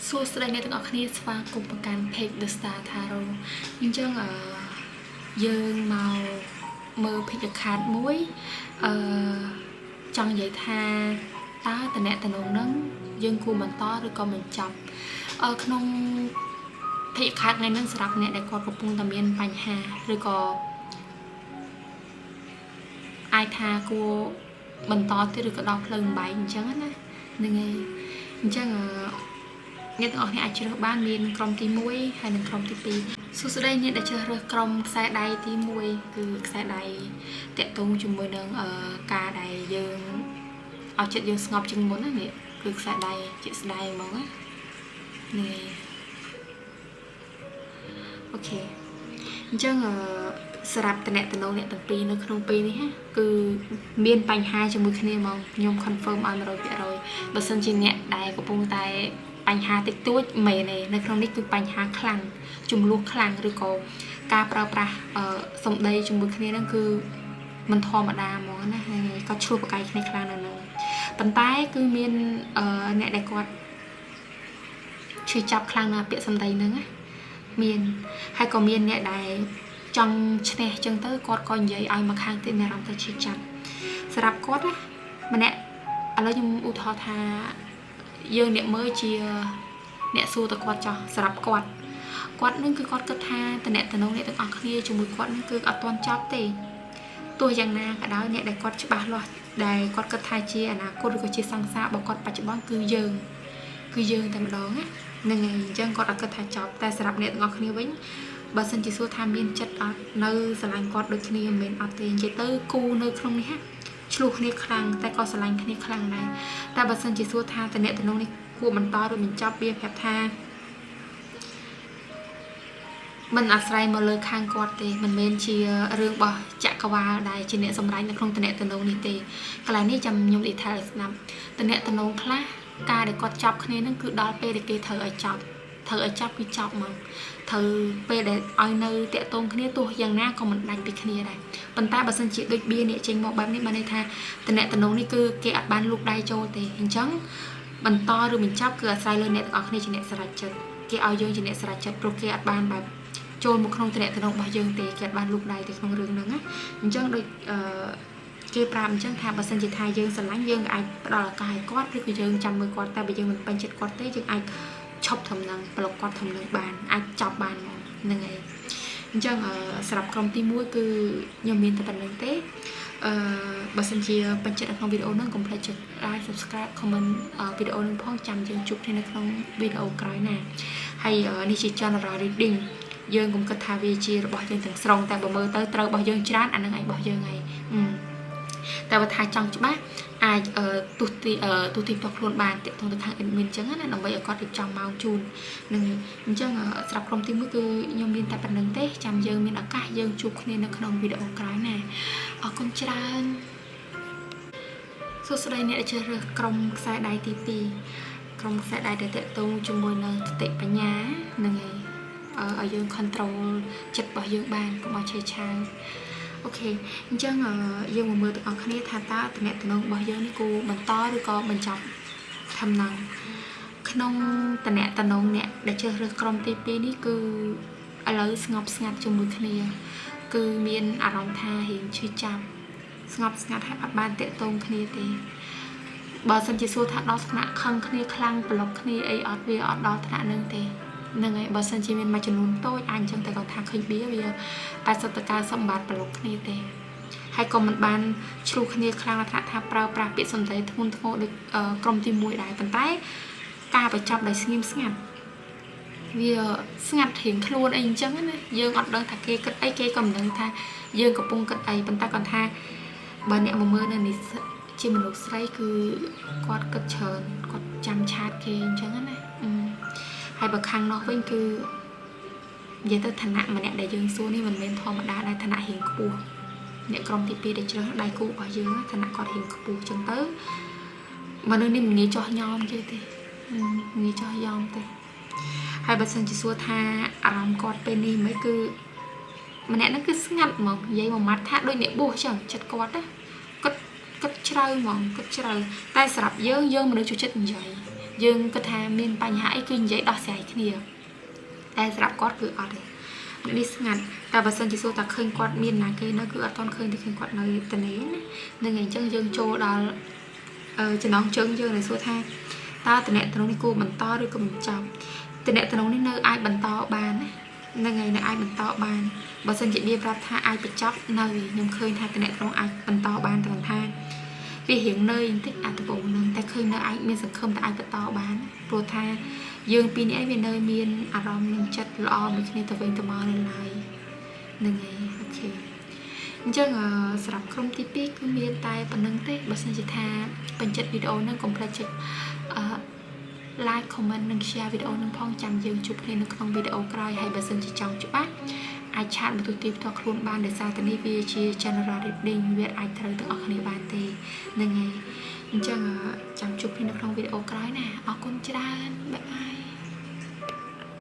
សួស្តីអ្នកទាំងអស់គ្នាស្វាគមន៍ប្រកាន់ Page The Star Tarot អញ្ចឹងអឺយើងមកមើល Pick a Card មួយអឺចង់និយាយថាតើតំណែងនឹងយើងគួរបន្តឬក៏បញ្ចប់អឺក្នុង Pick a Card ថ្ងៃហ្នឹងសម្រាប់អ្នកដែលគាត់កំពុងតែមានបញ្ហាឬក៏អាចថាគួរបន្តទៀតឬក៏ដោះផ្លូវបំបែកអញ្ចឹងណាហ្នឹងហើយអញ្ចឹងអឺ អ្នកទាំងអស់គ្នាអាចជ្រើសបានមានក្រុមទី1ហើយនិងក្រុមទី2សួស្តីអ្នកដែលជ្រើសរើសក្រុមខ្សែដៃទី1គឺខ្សែដៃតាក់ទងជាមួយនឹងអឺការដែលយើងឲ្យចិត្តយើងស្ងប់ជាងមុនណានេះគឺខ្សែដៃជាក់ស្ដែងហ្មងណានេះOK អញ្ចឹងអឺសម្រាប់តំណតំណងអ្នកទាំងពីរនៅក្នុងពេលនេះណាគឺមានបញ្ហាជាមួយគ្នាហ្មងខ្ញុំ confirm ឲ្យ100%បើសិនជាអ្នកដែលកំពុងតែបញ្ហាតិចតួចមែនទេនៅក្នុងនេះគឺបញ្ហាខ្លាំងចំនួនខ្លាំងឬក៏ការប្រើប្រាស់សម្ដីជាមួយគ្នាហ្នឹងគឺមិនធម្មតាហ្មងណាហើយក៏ឆ្លោះប្រកែកគ្នាខ្លាំងនៅហ្នឹងប៉ុន្តែគឺមានអ្នកដែលគាត់ឈឺចាប់ខ្លាំងណាស់ពាក្យសម្ដីហ្នឹងណាមានហើយក៏មានអ្នកដែលចង់ឈ្នះចឹងទៅគាត់ក៏និយាយឲ្យមកខាងទៀតមានអារម្មណ៍ថាឈឺចាប់សម្រាប់គាត់ណាម្នាក់ឥឡូវខ្ញុំឧទាហរណ៍ថាយើងអ្នកមើលជាអ្នកសួរទៅគាត់ចោះសម្រាប់គាត់គាត់នឹងគឺគាត់គិតថាតំណតំណងអ្នកទាំងអស់គ្នាជាមួយគាត់នឹងគឺអត់ទាន់ចប់ទេទោះយ៉ាងណាក៏ដោយអ្នកដែលគាត់ច្បាស់លាស់ដែលគាត់គិតថាជាអនាគតឬក៏ជាសង្សាររបស់គាត់បច្ចុប្បន្នគឺយើងគឺយើងតែម្ដងណាហ្នឹងហើយអញ្ចឹងគាត់អត់គិតថាចប់តែសម្រាប់អ្នកទាំងអស់គ្នាវិញបើសិនជាសួរថាមានចិត្តអត់នៅស្រឡាញ់គាត់ដូចគ្នាមិនមែនអត់ទេនិយាយទៅគូនៅក្នុងនេះហ่ะឆ្លោះគ្នាខ្លាំងតែក៏ស្រឡាញ់គ្នាខ្លាំងដែរតែបើសិនជាសួរថាតំណតំណងនេះគួរបន្តឬបញ្ចប់វាប្រាប់ថាមិនអាស្រ័យមកលើខាងគាត់ទេមិនមែនជារឿងរបស់ចក្រវាលដែលជាអ្នកសម្រេចនៅក្នុងតំណតំណងនេះទេកន្លែងនេះចាំខ្ញុំ detail ឲ្យស្ដាប់តំណតំណងខ្លះការដែលគាត់ចាប់គ្នានឹងគឺដល់ពេលដែលគេត្រូវឲ្យចប់ត្រូវឲ្យចាប់គឺចប់ហ្មងត្រូវពេលដែលឲ្យនៅតាក់ទងគ្នាទោះយ៉ាងណាក៏មិនដាច់ពីគ្នាដែរប៉ុន្តែបើសិនជាដូចបៀនេះចេញមកបែបនេះបានន័យថាតំណតំណងនេះគឺគេអត់បានលូកដៃចូលទេអញ្ចឹងបន្តឬបញ្ចប់គឺអាស្រ័យលើអ្នកទាំងអស់គ្នាជាអ្នកសម្រេចចិត្តគេឲ្យយើងជាអ្នកសម្រេចចិត្តព្រោះគេអត់បានបែបចូលមកក្នុងតំណតំណងរបស់យើងទេគេអត់បានលូកដៃទៅក្នុងរឿងហ្នឹងណាអញ្ចឹងដូចអឺគេប្រាប់អញ្ចឹងថាបើសិនជាថាយើងស្រឡាញ់យើងអាចផ្ដល់ឱកាសឲ្យគាត់ឬក៏យើងចាំមើលគាត់តែបើយើងមិនពេញចិត្តគាត់ទេយើងអាចឈប់ត្រឹមហ្នឹងប្លុកគាត់ត្រឹមហ្នឹងបានអាចចប់បានហ្មងហ្នឹងហើយអញ្ចឹងសម្រាប់ក្រុមទី1គឺខ្ញុំមានតែប៉ុណ្្នឹងទេអឺបើសិនជាពេញចិត្តនៅក្នុងវីដេអូហ្នឹងកុំភ្លេចចុច like subscribe comment វីដេអូហ្នឹងផងចាំយើងជួបគ្នានៅក្នុងវីដេអូក្រោយណាហើយនេះជា general reading យើងកុំគិតថាវាជារបស់យើងទាំងស្រុងតែបើមើលទៅត្រូវរបស់យើងច្រើនអាហ្នឹងឯងរបស់យើងហើយតែបើថាចង់ច្បាស់អាចទស្សទីទស្សទីផ្ទាល់ខ្លួនបានតាក់ទងទៅខាង admin អញ្ចឹងណាដើម្បីឲ្យគាត់រៀបចំម៉ោងជូននឹងអញ្ចឹងសម្រាប់ក្រុមទី1គឺខ្ញុំមានតែប៉ុណ្្នឹងទេចាំយើងមានឱកាសយើងជួបគ្នានៅក្នុងវីដេអូក្រោយណាអរគុណច្រើនសួស្តីអ្នកដែលជ្រើសរើសក្រុមខ្សែដៃទី2ក្រុមខ្សែដៃដែលតាក់ទងជាមួយនឹងសតិបញ្ញានឹងឯងឲ្យយើង control ចិត្តរបស់យើងបានកុំឲ្យឆេវឆាវ OK អញ្ចឹងយើងមកមើលទាំងអស់គ្នាថាតើតំណែងរបស់យើងនេះគួរបន្តឬក៏បញ្ចប់ធំណងក្នុងតំណែងអ្នកដែលជ្រើសរើសក្រុមទី2នេះគឺឥឡូវស្ងប់ស្ងាត់ជាមួយគ្នា គឺមានអារម្មណ៍ថារៀងឈឺចាប់ស្ងប់ស្ងាត់ហើយអត់បានតាក់ទងគ្នាទេបើសិនជាសួរថាដល់ថ្នាក់ខឹងគ្នាខ្លាំងប្លុកគ្នាអីអត់វាអត់ដល់ថ្នាក់នឹងទេហ្នឹងហើយបើសិនជាមានមួយចំនួនតូចអាចអញ្ចឹងតែគាត់ថាឃើញបៀវា80ទៅ90បាតប្លុកគ្នាទេហើយក៏មិនបានឆ្លោះគ្នាខ្លាំងដល់ថ្នាក់ថាប្រើប្រាស់ពាក្យសម្ដីធ្ងន់ធ្ងរដូចក្រុមទី1ដែរប៉ុន្តែការបញ្ចប់ដោយស្ងៀមស្ងាត់វាស្ងាត់រៀងខ្លួនអីអញ្ចឹងណាយើងអត់ដឹងថាគេគិតអីគេក៏មិនដឹងថាយើងកំពុងគិតអីប៉ុន្តែគាត់ថាបើអ្នកមកមើលនៅនេះជាមនុស្សស្រីគឺគាត់គិតច្រើនគាត់ចាំ chat គេអញ្ចឹងណាហើយបើខាងនោះវិញគឺនិយាយទៅឋានៈម្នាក់ដែលយើងសួរនេះមិនមែនធម្មតាដែរឋានៈរៀងខ្ពស់អ្នកក្រុមទី2ដែលជ្រើសដៃគូរបស់យើងឋានៈគាត់រៀងខ្ពស់អញ្ចឹងទៅមនុស្សនេះមិនងាយចោះញោមគេទេងាយចោះយ៉ោមទេហើយបើសិនជាសួរថាអារម្មណ៍គាត់ពេលនេះមិនគឺម្នាក់ហ្នឹងគឺស្ងាត់ហ្មងនិយាយមួយម៉ាត់ថាដូចអ្នកបួសចឹងចិត្តគាត់ណាគាត់គិតជ្រៅហ្មងគិតជ្រៅតែសម្រាប់យើងយើងមនុស្សចូលចិត្តនិយាយ យើងគិតថាមានបញ្ហាអីគឺនិយាយដោះស្រាយគ្នាតែសម្រាប់គាត់គឺអត់ទេនេះស្ងាត់តែបើសិនជាសួរថាឃើញគាត់មានណាគេនៅគឺអត់ទាន់ឃើញទេឃើញគាត់នៅតនេណានឹងអញ្ចឹងយើងចូលដល់ចំណងជើងយើងដែលសួរថាតើតំណែងនេះគួរបន្តឬក៏បញ្ចប់តំណែងនេះនៅអាចបន្តបានណាហ្នឹងហើយនៅអាចបន្តបានបើសិនជាបៀប្រាប់ថាអាចបញ្ចប់នៅខ្ញុំឃើញថាតំណែងអាចបន្តបានតែថាវារៀងនឿយបន្តិចអាដំបូងហ្នឹងតែឃើញនៅអាចមានសង្ឃឹមថាអាចបន្តបានព្រោះថាយើងពីរនាក់វានៅមានអារម្មណ៍និងចិត្តល្អមួយគ្នាទៅវិញទៅមកនៅឡើយហ្នឹងហើយ okay អញ្ចឹងសម្រាប់ក្រុមទី2គឺមានតែប៉ុណ្្នឹងទេបើសិនជាថាពេញចិត្តវីដេអូហ្នឹងកុំភ្លេចចុចអឺ like comment និង share វីដេអូនឹងផងចាំយើងជួបគ្នានៅក្នុងវីដេអូក្រោយហើយបើសិនជាចង់ច្បាស់អាច chat មកទូទីផ្ទាល់ខ្លួនបានដោយសារតែនេះវាជា general reading វាអាចត្រូវទាំងអស់គ្នាបានទេហ្នឹងហើយអញ្ចឹងចាំជួបគ្នានៅក្នុងវីដេអូក្រោយណាអរគុណច្រើន bye.